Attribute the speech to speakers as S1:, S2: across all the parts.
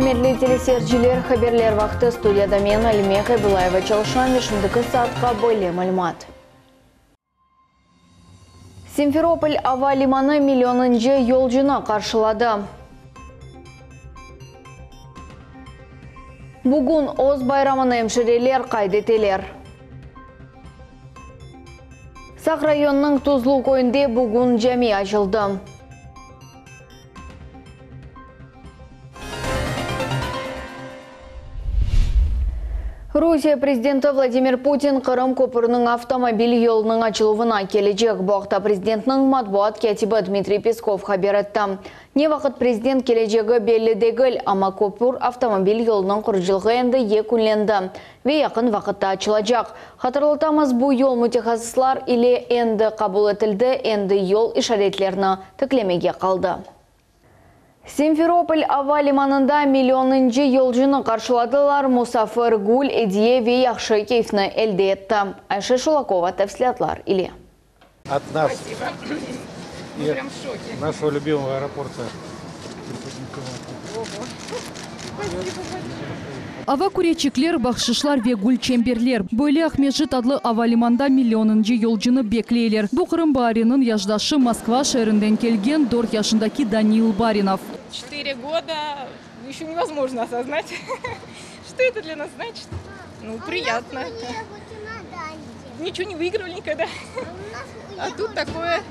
S1: Ürmetli teleseyirciler, haberler vaqtı studiyada men, Alime Qaybulayeva çalışam ve şimdiki saatqa böyle malümat. Simferopol ava limanı millionıncı yolcunı qarşıladı. Bugün öz bayramını emşireler qayd eteler. Saq rayonınıñ Tuzlu köyünde bugün cami açıldı. Rusiye prezidenti Vladimir Putin Qırım köpüriniñ avtomobil yolunıñ açıluvına kelecek. Bu aqta prezidentniñ matbuat kâtibi Dmitriy Peskov haber etti. Ne vaqıt prezident kelecegi belli degil, amma köpür avtomobil yolunıñ qurucılığı endi yekünlendi ve yaqın vaqıtta açılacaq. Hatırlatamız, bu yol mütehassıslar ile endi qabul etildi, endi yol işaretlerini tiklemege qaldı. Simferopol ava limanında millionıncı yolcunı qarşıladılar, musafir gül, ediye ve yahşı keyfni elde etti. Ayşe Şulakova tafsilâtlar ile.
S2: От нас и нашего любимого аэропорта.
S3: Ava küreçikler, bahşışlar ve gül çemberler. Böyle Aqmescit adlı ava limanda millionıncı yolcunı bekleyler. Bu Qırım baariniñ yaşdaşı Moskva şeerinden kelgen dört yaşındaki Daniil Barinov.
S4: Четыре года, еще невозможно осознать, что это для нас значит. Ну, приятно. Ничего не выигрывали никогда. А тут такое,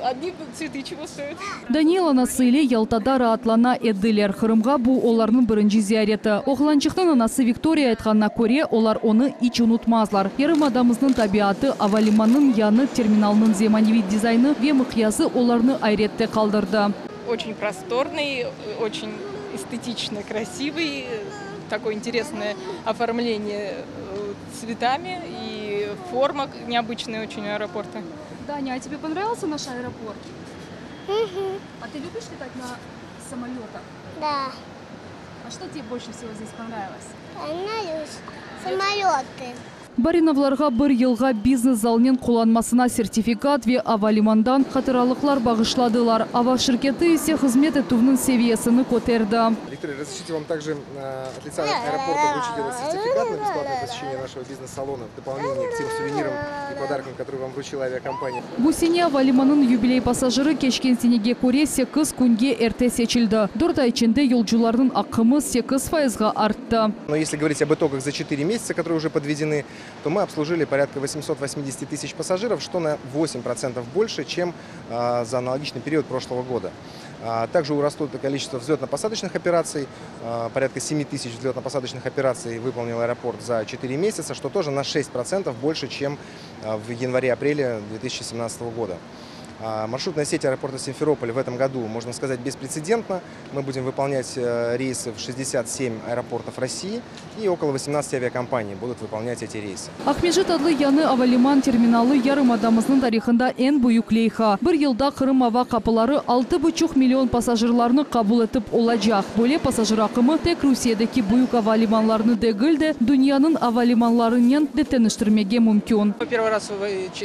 S4: одни цветы чего стоят.
S3: Daniil anası ile Yaltada raatlana ediler. Qırımğa bu olarnıñ birinci ziyareti. Oğlançıqnıñ anası Viktoriya aytqanına köre, olar onı iç unutmazlar. Yarımadamıznıñ tabiatı, ava limanınıñ yañı terminalınıñ zemaneviy dizaynı ve mıqyası olarnı ayrette qaldırdı.
S4: Очень просторный, очень эстетично красивый, такое интересное оформление цветами и форма необычная очень аэропорта.
S3: Даня, а тебе понравился наш аэропорт? А ты любишь летать на самолетах?
S5: Да.
S3: А что тебе больше всего здесь понравилось?
S5: Понравились самолеты.
S3: Barinovlarğa bir yılğa biznes zalınen qullanmasına sertifikat ve ava limandan hatıralıqlar bağışladılar. Ava şirketi ise hızmet etüvniñ seviyesini köterdi.
S6: Виктория, разрешите вам также от лица аэропорта вручить этот сертификат на бесплатное посещение нашего бизнес-салона в дополнение к тем сувенирам и подаркам, которые вам вручила авиакомпания.
S3: Bu sene ava limanınıñ yubiley passajiri keçken senege köre sekiz künge erte seçildi. 4 ay içinde yolcularnıñ aqımı 8 fayızğa arttı.
S6: Но если говорить об итогах за 4 месяца, которые уже подведены, то мы обслужили порядка 880 тысяч пассажиров, что на 8% больше, чем за аналогичный период прошлого года. Также уросло количество взлетно-посадочных операций, порядка 7 тысяч взлетно-посадочных операций выполнил аэропорт за 4 месяца, что тоже на 6% больше, чем в январе-апреле 2017 года. Маршрутная сеть аэропорта Симферополь в этом году, можно сказать, беспрецедентна. Мы будем выполнять рейсы в 67 аэропортов России и около 18 авиакомпаний будут выполнять эти рейсы.
S3: Aqmescit adlı yañı ava liman terminalı yarımadamıznıñ tarihında eñ büyük leyha. Bir yılda Qırım ava qapıları 6,5 million passajirlarnı qabul etip olacaq. Böyle passajir aqımı tek Rusiyedeki büyük ava limanlarını degil de, dünyanıñ ava limanlarınen de teñeştirmege mümkün.
S7: Мы первый раз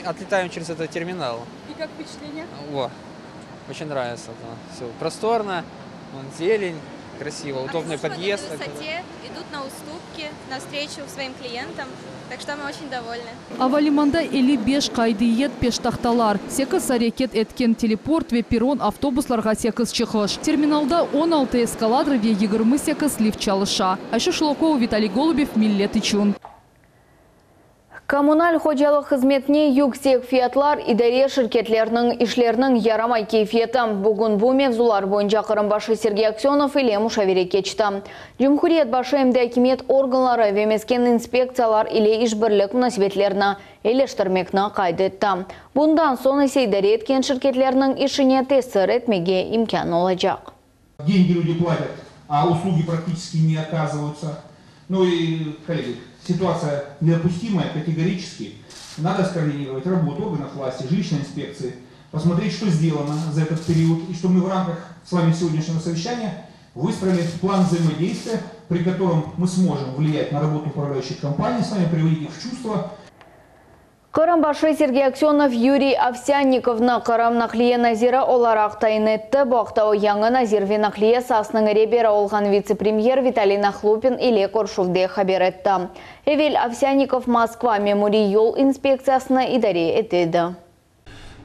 S7: отлетаем через этот терминал.
S3: И как впечатление?
S7: О, очень нравится. Да. Все просторно, вон зелень, красиво, удобный подъезд.
S8: На высоте, идут на уступки, навстречу своим клиентам, так что мы очень довольны.
S3: Ava limanda 55 qaydiyet peştahtalar, 8 areket etken teleport ve perron avtobuslarğa 8 çıqış. Terminalda 16 eskalator ve 28 lift çalışa. Ayşe Şulakova, Vitaliy Golubev, Millet içün.
S1: Kommunal hocalıq hızmetine yüksek fiyatlar, idare şirketleriniñ işleriniñ yaramay keyfiyeti. Bugün bu mevzular boyunca Qırım başı Sergey Aksenov ile muşavere keçti. Cumhuriyet başı em de akimiyet organları ve mesken inspektsiyalar ile işbirlik munasebetlerini eyileştirmekni qayd etti. Bundan soñ ise idare etken şirketlerniñ işine tesir etmege imkân olacaq.
S9: Деньги люди платят, а услуги практически не оказываются. Ну и, коллеги, ситуация недопустимая категорически. Надо скоординировать работу органов власти, жилищной инспекции, посмотреть, что сделано за этот период, и что мы в рамках с вами сегодняшнего совещания выстроили план взаимодействия, при котором мы сможем влиять на работу управляющих компаний, с вами приводить их в чувство.
S1: Qırım başı Sergey Aksönov Yuriy Ovsânnikovnı Qırım naqliye naziri olaraq tayin etti. Bu aqta o, yañı nazir ve naqliye saasınıñ reberi olğan vitse-premyer Vitaliy Nahlupin ile körüşüvde haber etti. Evel Ovsânnikov Moskva memuriy yol inspektsiyasını idare ete edi.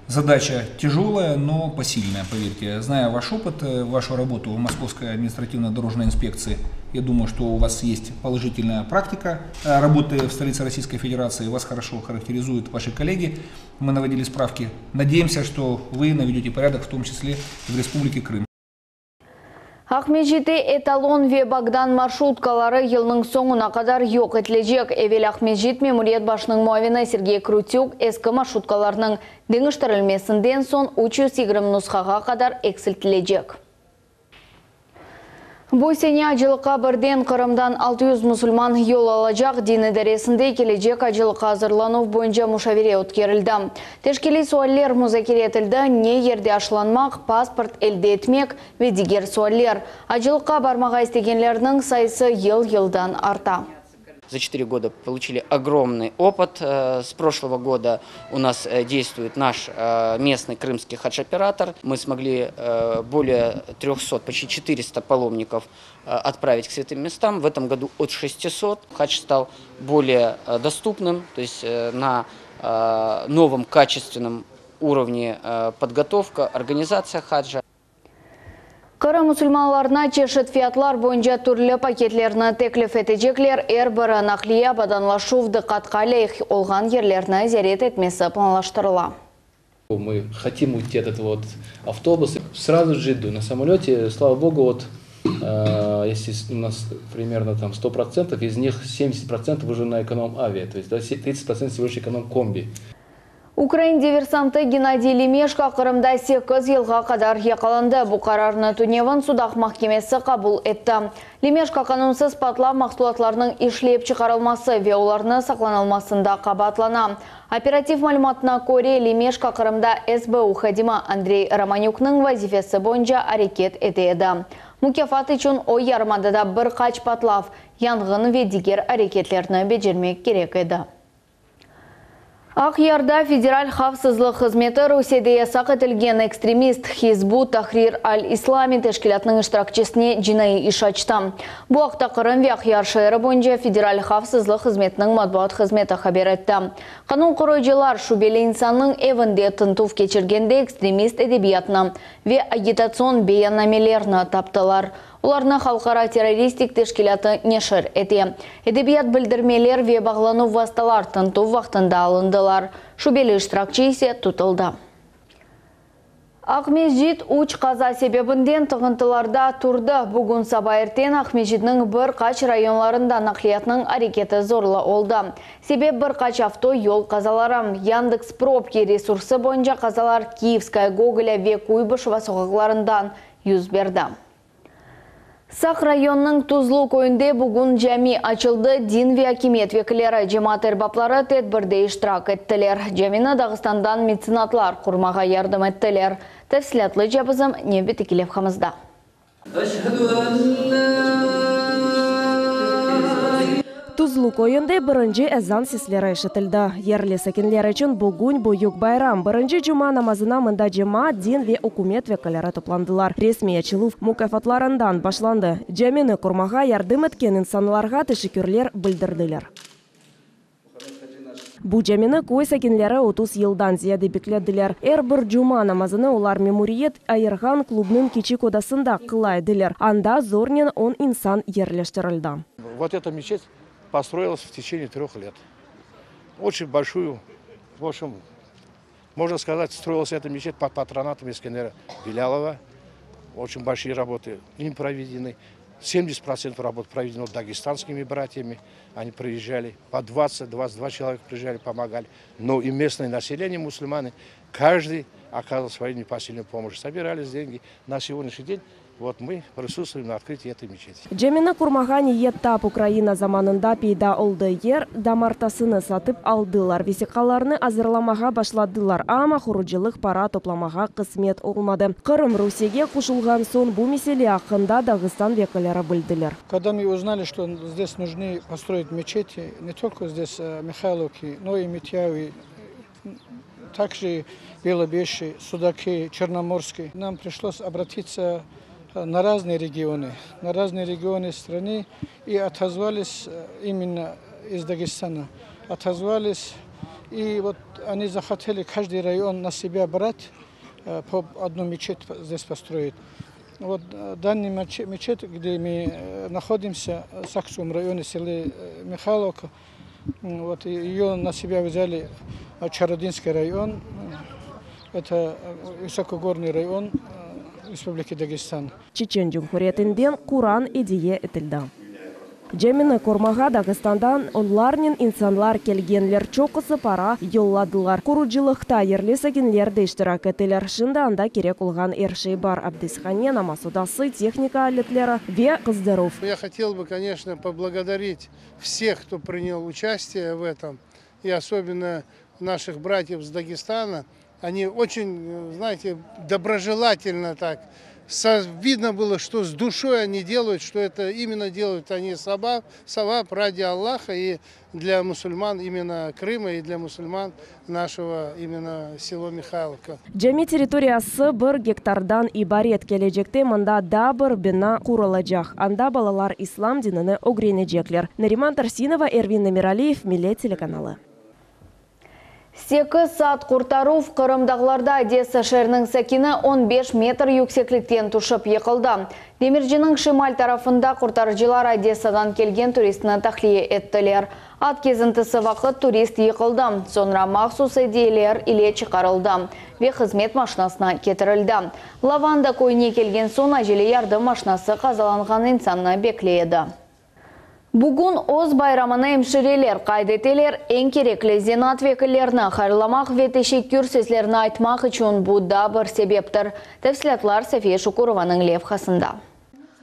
S9: Задача тяжелая, но посильная, поверьте. Зная ваш опыт, э, вашу работу в Московской административно-дорожной инспекции, я думаю, что у вас есть положительная практика э, работы в столице Российской Федерации. Вас хорошо характеризуют ваши коллеги. Мы наводили справки. Надеемся, что вы наведете порядок, в том числе в Республике Крым.
S1: Aqmescitte Etalon ve Bogdan marşrutkaları yılnıñ soñuna qadar yoq etilecek. Evel Aqmescit memuriyet başınıñ muavini Sergey Krutük eski marşrutkalarnıñ deñiştirilmesinden soñ 320 nushağa qadar eksiltilecek. Bu sene acılıqqa birden Qırımdan 600 musulman yol alacaq. Din idaresinde kelecek acılıqqa azırlanuv boyunca muşavere ötkerildi. Teşkiliy sualler muzakere etildi, ne yerde aşılanmaq, pasport elde etmek ve diger sualler. Acılıqqa barmağa istegenlerniñ sayısı yıl-yıldan arta.
S10: За 4 года получили огромный опыт. Э, с прошлого года у нас э, действует наш э, местный крымский хадж-оператор. Мы смогли более 300, почти 400 паломников отправить к святым местам. В этом году от 600. Хадж стал более доступным, то есть на новом качественном уровне подготовка, организация хаджа.
S1: Qırım musulmanlarına çeşit fiyatlar boyunca türlü paketlerni teklif etecekler. Er biri naqliye abadanlaşuv diqqatqa lâyıq olğan yerlerni ziyaret etmesi planlaştırıla.
S11: Мы хотим уйти от этого вот автобуса. Сразу в Джидду на самолете, слава богу, вот э, если у нас примерно там 100%, из них 70% уже на эконом-авиа, то есть да, 30% всего лишь эконом-комби.
S1: Ukrain diversantı Gennadiy Lemeshko Qırımda 8 yılğa qadar yaqalandı. Bu qararnı tünevin Sudaq mahkemesi qabul etti. Lemeshko qanunsız patlav mahsulatlarınıñ işlep çıqarılması ve olarnı saqlanılmasında qabaatlana. Operativ malümatına köre, Lemeshko Qırımda SBU hadimi Andrey Romanükniñ vazifesi boyunca areket ete edi. Mukâfat içün o yarımadada bir qaç patlav, yanğın ve diger areketlerni becermek kerek edi. Aqyarda Federal havfsızlıq hızmeti Rusiyede yasaq etilgen ekstremist Hizb ut-Tahrir al-İslami teşkilâtınıñ iştirakçisine cinaiy iş açtı. Bu aqta Qırım ve Aqyar şeeri boyunca Federal havfsızlıq hızmetiniñ matbuat hızmeti haber etti. Qanun qoruyıcılar şübeli insannıñ evinde tintüv keçirgende ekstremist edebiyatını ve agitatsion beyannamelerni taptılar. Olarnı halqara terroristik teşkilâtı neşir ete. Edebiyat, bildirmeler ve bağlanuv vastalar tintüv vaqtında alındılar. Şübeli iştirakçi ise tutuldı. Aqmescit üç qaza sebebinden tığıntılarda turdı. Bugün saba erten Aqmescitniñ bir qaç rayonlarında naqliyatnıñ areketi zorlu oldı. Sebep bir qaç avto yol qazaları. Yandeks Probki resursı boyunca qazalar Kiyevskaya, Gogolya ve Kuybışeva soqaqlarından yüz berdi. Saq rayonınıñ Tuzlu köyünde bugün cami açıldı. Din ve akimiyet vekilleri, cemaat erbapları tedbirde iştirak ettiler. Camini Dağıstandan metsenatlar qurmağa yardım ettiler. Tafsilâtlıca bizim nevbetteki levhamızda.
S12: Tuzlu köyünde birinci ezan sesleri eşitildi. Yerli sakinler içün bugün büyük bayram. Birinci cuma namazına mında cemaat, din ve ükümet vekilleri toplandılar. Resmiy açıluv mukâfatlarından başlandı. Camini qurmağa yardım etken insanlarğa teşekkürler bildirdiler. Bu camini köy sakinleri 30 yıldan ziyade beklediler. Er bir cuma namazını olar memuriyet ayırğan klubnıñ kiçik odasında qıla ediler, anda zornen on insan yerleştirildi.
S13: Вот эта мечеть построилась в течение трех лет. Очень большую, в общем, можно сказать, строилась эта мечеть под патронатом Искендера Билялова. Очень большие работы им проведены. 70% работ проведено дагестанскими братьями. Они приезжали, по 20-22 человека приезжали, помогали. Но и местное население, мусульмане, каждый оказывал свою непосильную помощь. Собирались деньги. На сегодняшний день вот мы присутствуем на открытии этой мечети.
S12: Camini qurmağa niyet tap Ukraina zamanında peyda oldı. Yer damartasını satıp aldılar, vesiqalarnı azırlamağa başladılar, amma qurucılıq para toplamağa qısmet olmadı. Qırım Rusiyege qoşulğan soñ bu mesele aqqında Dağıstan vekilleri bildiler.
S14: Когда мы узнали, что здесь нужны построить мечети, не только здесь, э, Михайловки, но и Митяеви. Также Белобещи, Судаки, Черноморский. Нам пришлось обратиться на разные регионы, на разные регионы страны и отозвались именно из Дагестана. Отозвались, и вот они захотели каждый район на себя брать, по одну мечеть здесь построить. Вот данный мечеть, где мы находимся, в Сакском районе, селе Михайловка, вот ее на себя взяли Чародинский район, это высокогорный район Республики Дагестан.
S12: Çeçen Cumhuriyetinden Quran ediye etildi. Camini qurmağa Dağıstandan onlarnen insanlar kelgenler, çoqusı para yolladılar. Qurucılıqta yerli sakinler de iştirak ettiler. Şimdi anda kerek olğan er şey bar: abdesthane, namaz odası, tehnika aletleri ve qızdıruv.
S15: Я хотел бы, конечно, поблагодарить всех, кто принял участие в этом, и особенно наших братьев с Дагестана. Они очень, знаете, доброжелательно так. Видно было, что с душой они делают, что это именно делают они савап, савап ради Аллаха и для мусульман именно Крыма и для мусульман нашего именно села Михайловка.
S12: Cami territoriyası bir gektardan ibaret. Kelecekte mında daa bir bina qurulacaq. Anda balalar İslam dinini ögrenecekler. Nariman Tarsinova, Ervin Emiraliyev, Millet telekanalı.
S1: 8 saat qurtaruv. Qırım dağlarda Odessa şeeriniñ sakini 15 metr yükseklikten tüşip yıqıldı. Demirciniñ şimal tarafında qurtarıcılar Odessadan kelgen turistni tahliye ettiler. At kezintisi vaqıt turist yıqıldı. Soñra mahsus ediyeler ile çıqarıldı ve hızmet maşinasına ketirildi. Lavanda köyüne kelgen soñ acele yardım maşinası qazalanğan insannı bekley edi. Bugün öz bayramını emşireler qayd eteler. Eñ kerekli zenaat vekillerini hayırlamaq ve teşekkür sözlerini aytmaq içün bu da bir sebeptir. Tafsilâtlar Safiye Şukurovanıñ levhasında.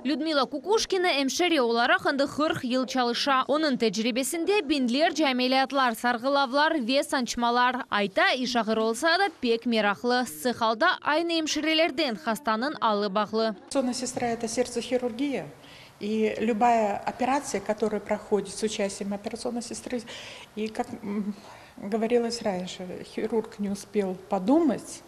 S16: Lüdmila Kukuşkina emşire olaraq endi 40 yıl çalışa. Onıñ tecribesinde biñlerce ameliyatlar, sarğılavlar ve sançmalar. Ayta, iş ağır olsa da, pek meraqlı. Sıq alda aynı emşirelerden hastanıñ alı bağlı.
S17: Операционная сестра – это сердце хирургии. И любая операция, которая проходит с участием операционной сестры, и, как говорилось раньше, хирург не успел подумать,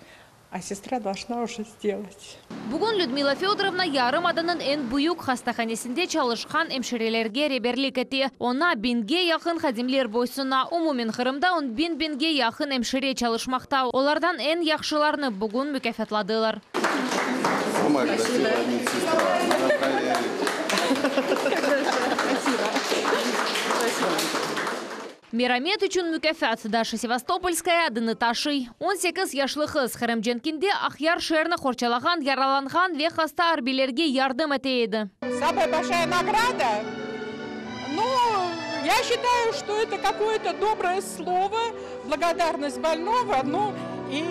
S17: а сестра должна уже сделать.
S16: Bugün Lüdmila Fedorovna yarımadanıñ eñ büyük hastahanesinde çalışqan emşirelerge reberlik ete. Oña biñge yaqın hadimler boysuna. Umumen Qırımda 10 biñge yaqın emşire çalışmaqta. Olardan eñ yahşılarını bugün mukâfatladılar.
S18: Самая красивая медсестра. Надо проверить.
S4: Спасибо. Спасибо.
S16: Meramet içün mukâfat Даша Севастопольская adını taşıy. 18 yaşlı qız Qırım cenkinde Aqyar şeerini qorçalağan, yaralanğan ve hasta arbiylerge yardım ete edi.
S4: Самая большая награда? Ну, я считаю, что это какое-то доброе слово, благодарность больного. Ну, и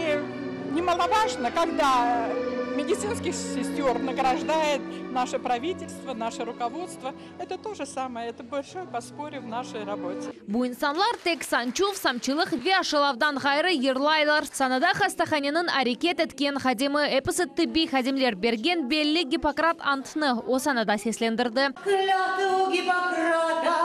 S4: немаловажно, когда медицинских сестер награждает наше правительство, наше руководство. Это то же самое, это большое подспорье в нашей работе.
S16: Bu insanlar tek sançuv, samçılıq ve aşılavdan ğayrı yırlaylar. Sanada hastahaneniñ areket etken hadimi episi tibbiy hadimler bergen belli Gipokrat antını o sanada seslendirdi.
S19: Клятву Гиппократа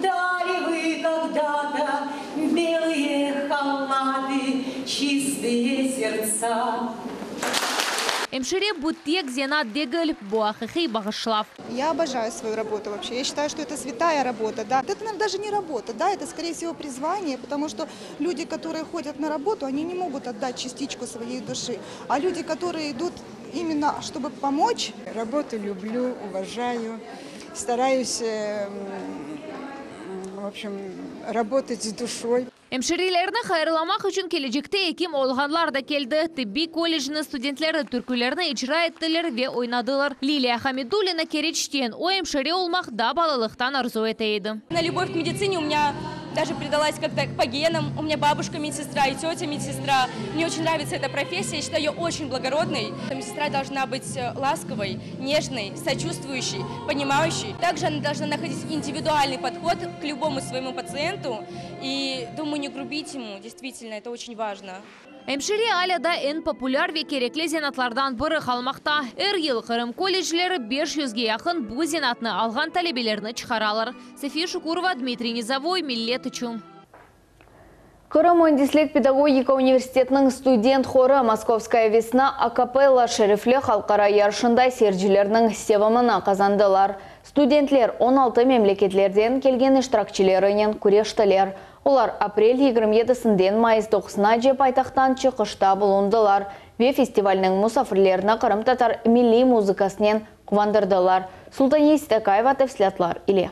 S19: дали вы когда-то белые халаты, чистые сердца.
S16: Emşire bu tek zenaat degil, bu aqiqiy bağışlav.
S20: Я обожаю свою работу вообще. Я считаю, что это святая работа. Да. Это, наверное, даже не работа, да, это, скорее всего, призвание, потому что люди, которые ходят на работу, они не могут отдать частичку своей души. А люди, которые идут именно, чтобы помочь.
S21: Работу люблю, уважаю, стараюсь, э, м, в общем, работать с душой.
S16: Emşirelerni hayırlamaq içün kelecekte ekim olğanlar da keldi. Tibbiy kolleciniñ studentleri türkülerni icra ettiler ve oynadılar. Liliya Hamidulina Keriçten o emşire olmaq da balalıqtan arzu ete edi.
S8: На любовь к медицине у меня даже передалась как-то по генам. У меня бабушка медсестра и тетя медсестра. Мне очень нравится эта профессия, я считаю ее очень благородной. Медсестра должна быть э, ласковой, нежной, сочувствующей, понимающей. Также она должна находить индивидуальный подход к любому своему пациенту. И, думаю, не грубить ему, действительно, это очень важно.
S16: Emşire alâ da eñ populâr ve kerekli zenaatlardan biri qalmaqta. Er yıl Qırım kollecleri 500ge yaqın bu zenaatnı alğan talebelerni çıqaralar. София Шукурова, Дмитрий Низовой, Millet içün.
S1: Qırım müendislik pedagogika universitetiniñ student horı Moskovskaya vesna a-kapella şerefli halqara yarışında seyircilerniñ sevimini qazandılar. Studentler 16 memleketlerden kelgen iştirakçilerinen küreştiler. Olar aprel 27-sinden mayıs doquzınace paytahttan çıqışta bulundılar ve festivalniñ musafirlerini qırımtatar milliy muzıkasınen quvandırdılar. Sultaniye Seytakayeva tafsilâtlar ile.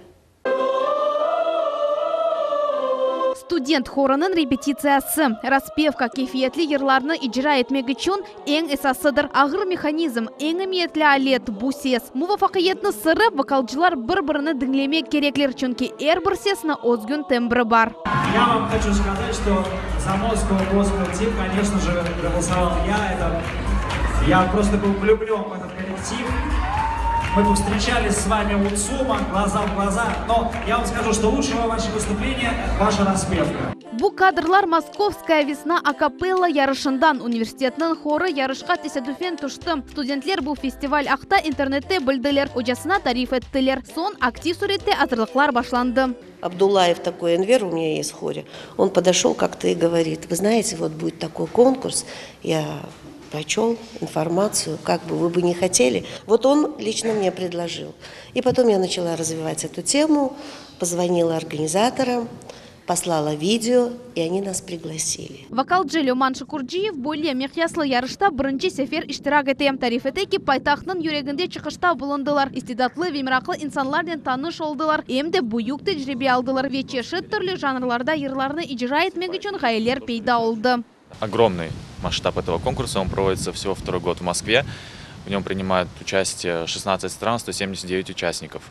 S2: Student horınıñ repetitsiyası, raspevka, keyfiyetli yırlarnı icra etmek içün eñ esasıdır. Ağır mehanizm, eñ emiyetli alet, bu ses. Muvafaqiyetniñ sırı, vokalcılar bir-birini diñlemek kerekler, çünki er bir sesniñ özgün tembri bar.
S22: Я вам хочу сказать, что за Moscow Gospel Team, конечно же, проголосовал я. Это я просто был влюблен в этот коллектив. Мы повстречались с вами у ЦУМа, глаза в глаза, но я вам скажу, что лучшего ваше выступление – ваша распевка.
S2: Bu kadrlar Moskovskaya vesna a-kapella yarışından. Universitetniñ horı yarışqa tesadüfen tüşti. Studentler bu festival aqta internette bildiler, ocasına tarif ettiler. Soñ aktiv sürette azırlıqlar başlandı.
S23: Abdullayev такой Энвер у меня есть в хоре, он подошел как-то и говорит, вы знаете, вот будет такой конкурс, я прочел информацию, как бы вы бы не хотели. Вот он лично мне предложил. И потом я начала развивать эту тему, позвонила организаторам, послала видео, и они нас пригласили.
S2: Vokalcı Löman Şukurciyev böyle miqyaslı yarışta birinci sefer iştirak ete. Tarif ete ki, paytahtnıñ yüreginde çıqışta bulundılar, istidatlı ve meraqlı insanlarnen tanış oldılar, em de büyük tecribe aldılar ve çeşit türlü janrlarda yırlarnı icra etmek içün ğayeler peyda oldı.
S24: Огромный масштаб этого конкурса, он проводится всего второй год в Москве. В нем принимают участие 16 стран, 179 участников.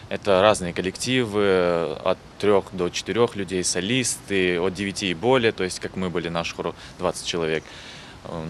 S24: Это разные коллективы, от 3 до 4 людей, солисты, от 9 и более, то есть как мы были, наш хор 20 человек.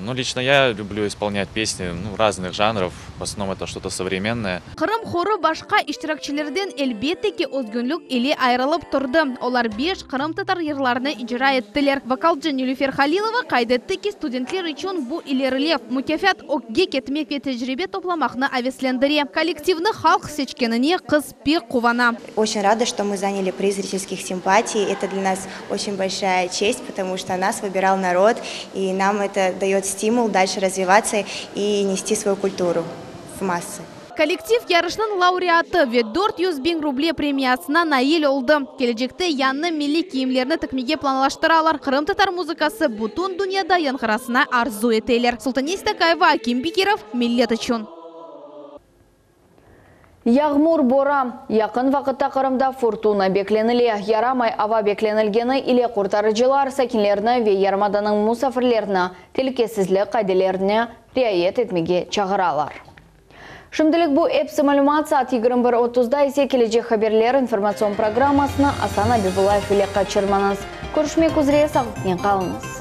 S24: Ну, лично я люблю исполнять песни ну, разных жанров, в основном это что-то современное.
S2: Qırım horı başqa iştirakçilerden elbette ki özgünlik ile ayırılıp turdı. Olar beş qırımtatar yırlarını icra ettiler. Vokalcı Nilüfer Halilova qayd etti ki, studentler içün bu ilerilev, mukâfat ögge ketmek ve tecribe toplamaqnı aveslendire. Kollektivni halq seçkenine qız pek quvana.
S25: Очень рада, что мы заняли приз зрительских симпатий. Это для нас очень большая честь, потому что нас выбирал народ, и нам это дает стимул дальше развиваться и нести свою культуру в массы.
S2: Kollektiv yarışnıñ laureatı ve 400 biñ ruble premiyasına nail oldı. Kelecekte yañı milliy kiyimlerni tikmege planlaştıralar. Qırımtatar muzıkası bütün dünyada yañğırasına arzu eteler. Sultaniye Seytakayeva, Akim Bekirov, Millet içün.
S1: Yağmur boran. Yaqın vaqıtta Qırımda furtuna beklenile. Yaramay ava beklenilgeni ile qurtarıcılar sakinlerni ve yarımadanıñ musafirlerini telükesizlik qaidelerine riayet etmege çağıralar. Şimdilik bu episi malümat saat 21.30da ise kelecek haberler informatsion programmasını Asan Abibullayev ile qaçırmañız. Körüşmek üzre sağlıqnen qalıñız.